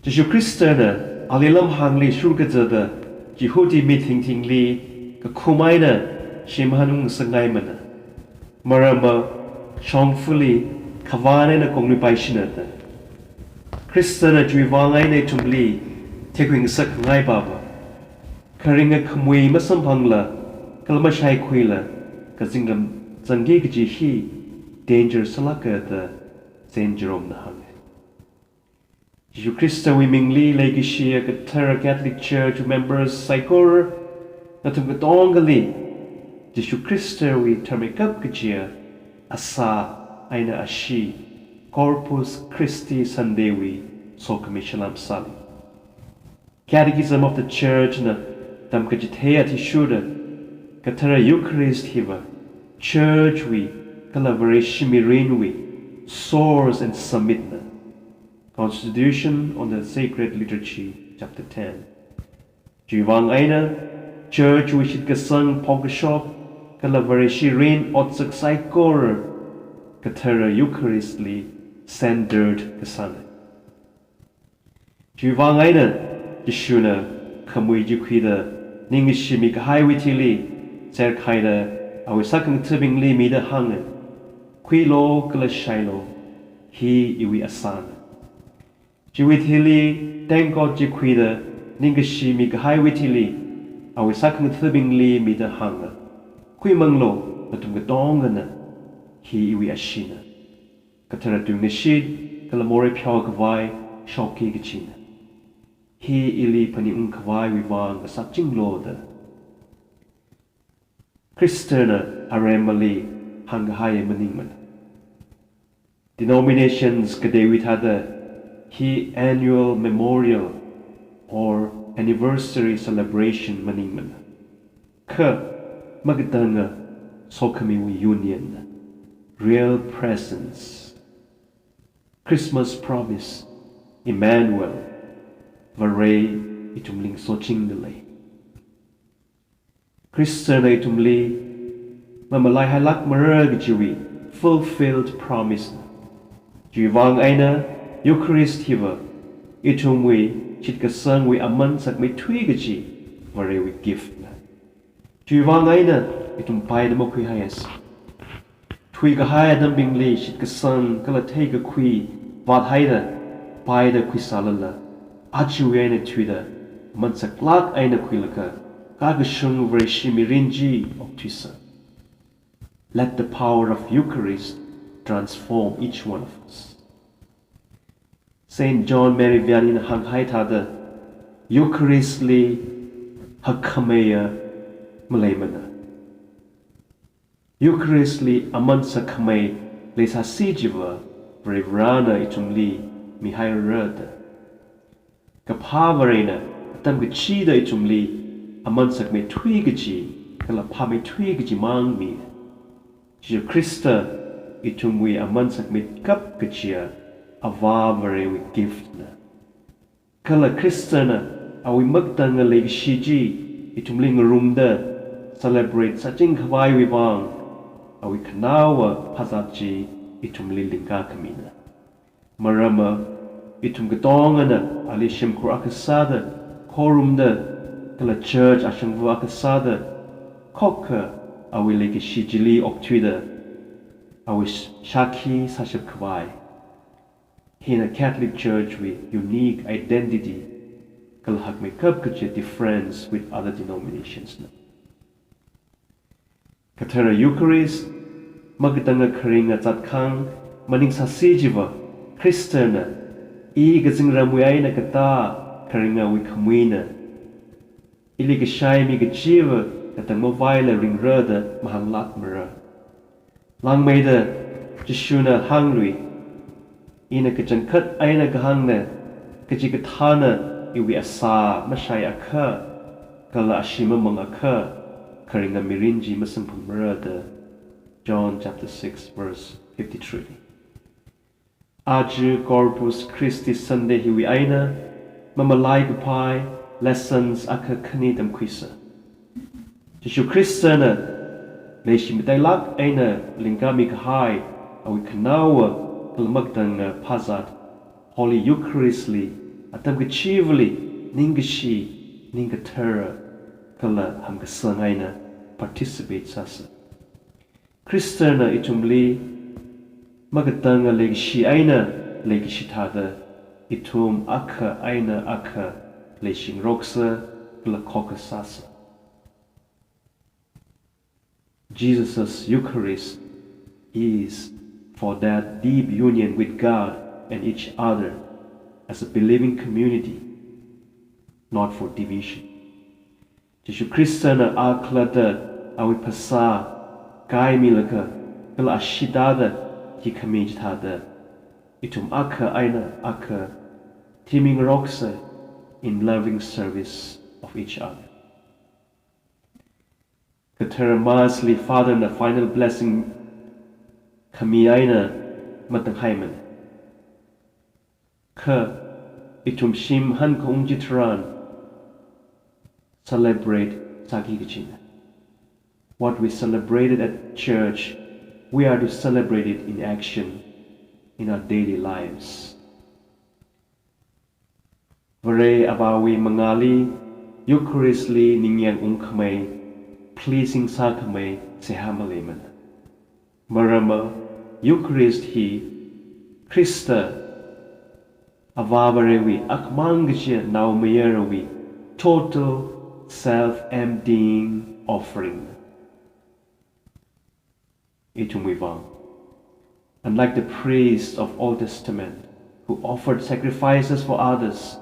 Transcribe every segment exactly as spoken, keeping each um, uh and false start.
Jishu Khristana ali lamhāngli shurkazata Jihudi mi thingthingli kakhum eina shim hanung sangaimana. Maramva shongfali khavān eina kongluipaishina da. Khristana chiwui vang eina ithumli theikhuingasak khangai pava, kharinga khamui masamphangla kala mashaikhuila kazingram zangki kaji hi danger sālāka da Saint Jerome na hānga. Jishu Khristawui mingli leikashiya kathara Catholic Church members saikora, nathum katongali Jishu Khristawui tharmeikap kajiya asā eina ashee, Corpus Christi Sunday wui sokhami salam sāli. Catechism of the Church na tamkachithei athishurda, kathara Eucharist hiva Church wui kala Vareshi mirinwui source and summit na. Constitution on the Sacred Liturgy, Chapter ten. Chiwui vang eina Church wui shitkasang phokashok kala Vareshi rin otsak saikora kathara Eucharist li centered kasāna. Chiwui vang eina Jishuna khamui chi khuida ningkashi mikahaiwui thili serkhaida awui sākhangathabingli mida hānga, khuilu kala shailu, hi iwui asāna. Chiwui thili tengkot chi khuida ningkashi mikahaiwui thili awui sākhangathabingli mida hānga, khuimanglu nathum katongana, hi iwui asheena. Kathara tuingashit kala morei pheokhavai shokki kajina. Hi ili phaningungkhavaiwui vang kasā chinglu da. Khristana aremali hāngkahai maningmana. Denominations kateiwui thāda hi annual memorial or anniversary celebration maningmana. Kha makatanga sokhamiwui union na, real presence. Christmas promise, Emmanuel, Vare ithumli ngasochingda lei. Khristana ithumli mamalaihailākmara kajiwui fulfilled promise na. Chiwui vang eina Eucharist hiva ithumwui shitkasangwui aman sakmeithui kaji Varewui gift na. Chiwui vang eina ithum paida makhuihaiasa, thuikahai atambingli shitkasang kala theikakhui vāthaida paida khuisālala, ajawui eina thuida aman saklāk eina khuilaga kakashung Vareshi mirin chi okthuisa. Let the power of Eucharist transform each one of us. Saint John Mary Vianney na hānghai thāda, Eucharist li hakkhameiya maleimana. Eucharist li aman sakkhamei leisāsi chiva Varivarana ithumli mihairada. Kaphā Varena atam kachida ithumli aman sakmeithui kaji kala phāmeithui kaji mang mi. Jishu Khrista ithumwui aman sakmeikap kajiya Avā Varewui gift na. Kala Khristana awui makatanga leikashi chi ithumli ngarumda celebrate sāchingkhavaiwui vang, awui khanaowa phazat chi ithumli lingkakhamina. Maramva ithum katongana ali shimkhur akha sāda, khorumda, kala church ashangva akha sāda, khokkha awui leikashi chili okthuida, awui sh-, shākhi sāshapkhavai. Hina Catholic Church wui unique identity kala hakmeikap kaji difference with other denominations na. Kathara Eucharist, makatanga kharinga zatkhang maningsāsi chiva Khristana, i kazingramwui eina katā kharingawui khamuina. Ili kashai mi kachiva katang mavaila ringra da mahānglākmara. Langmeida Jishuna hānglui, ina kachangkhat eina kahāngna, kachikathāna iwui asā mashaiakha, kala ashee mamangakha, kharinga mirin chi masamphangmara da. John chapter six, verse fifty-three. Aja Corpus Christi Sunday hiwui eina, mamalaikapai lessons akha khani tamkhuisa. Jishu Khristana leishi matailāk eina lingkami kahai awui khanaowa kala makatanga phazat Holy Eucharist li atam kachivali ningkashi, ningkathara, kala hamkasang eina participate sāsa. Khristana ithumli makatanga leikashi eina leikashi thāda, ithum akha eina akha leishingaroksa kala khokha sāsa. Jesus' Eucharist is for that deep union with God and each other as a believing community, not for division. Jishu Khristana a khalatta awui phasā kaimilaga kala ashee tāda thikhami chithāda, ithum akha eina akha thimingaroksa in loving service of each other. Kathara Mass li Father na final blessing khami eina matanghaimana. Kha ithum shim hankhaung chitharan celebrate sāki kachina. What we celebrated at church, we are to celebrate it in action in our daily lives. Vare Avāwui mangāli Eucharist li ningyāng ungkhamei, pleasing sākhamei seihā maleimana. Maramva Eucharist hi Khrista Avā Varewui akhamang kachiya naomayarawui total self-emptying offering. Ithumwui vang. Unlike the priests of Old Testament who offered sacrifices for others,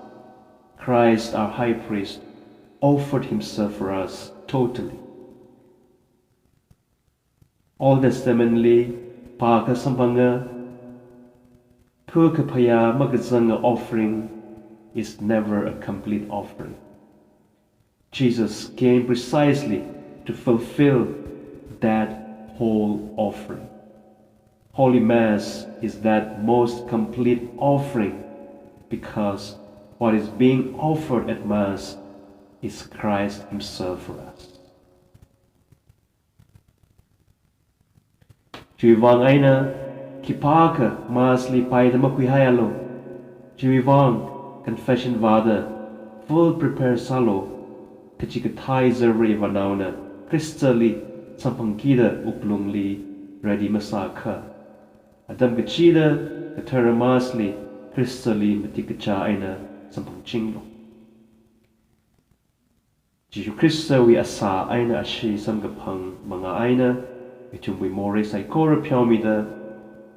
Christ, our High Priest, offered himself for us totally. Old Testament li pākha samphanga, phakaphayā makazanga offering is never a complete offering. Jesus came precisely to fulfill that whole offering. Holy Mass is that most complete offering, because what is being offered at Mass is Christ himself for us. Chiwui vang eina khipākha Mass li paida makhuihaialu. Chiwui vang confession vāda full prepare sālu. Kachikathā izarva ivānaona Khristali samphangkida wuklungli ready masākha, atam kachida Kathara Mass li Khristali matik kachā eina samphangchinglu. Jishu Khristawui asā eina ashee samkaphang mangā eina ithumwui morei saikora pheomida,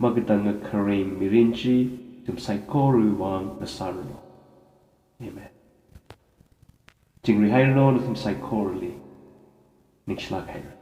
makatanga kharing mirin chi ithum saikorawui vang ngasāranu. Amen. Chingri hairanu, nathum saikorali ningshilāk haira.